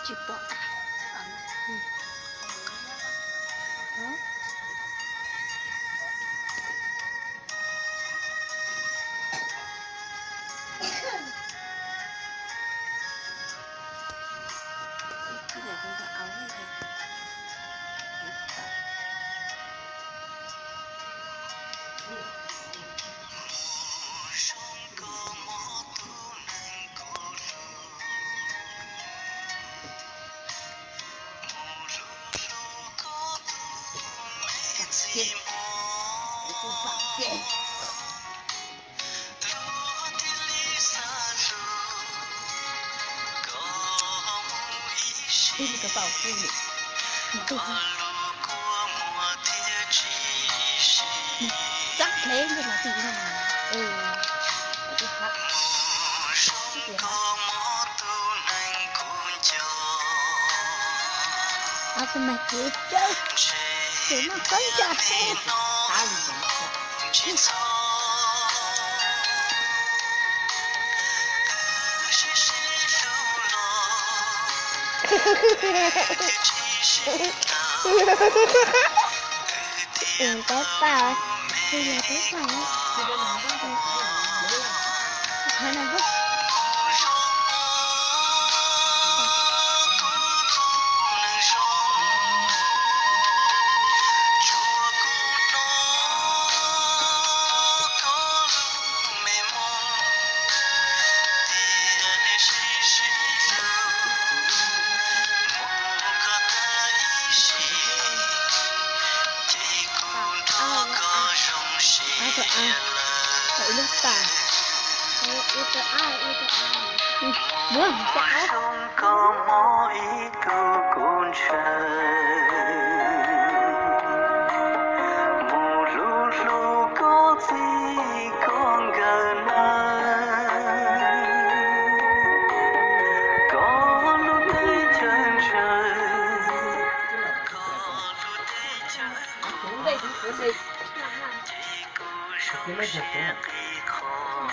Tsis pom. Txab dleb ntawm no tim no. Tus mas kev tsawg, tus no qab ncaj. Tab pam, tab pam. Muab cov mus hlub hlub koj txij koj nkawm na, koj lub teb chaws ntshai, koj lub teb chaws qhuav, ces kuv zoo siab qis qhov.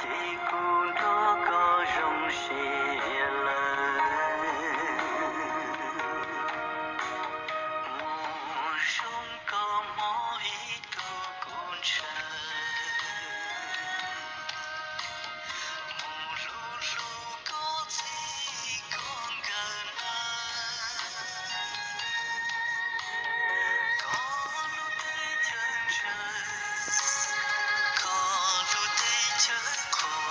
Ces kuv nrog koj zoo siab lawm. Mus zoo koj mob ib tug kuv ntshaw. Mus hlub hlub koj txij koj nkawm na. Koj lub teb chaws ntshaw, koj lub teb chaws qhuav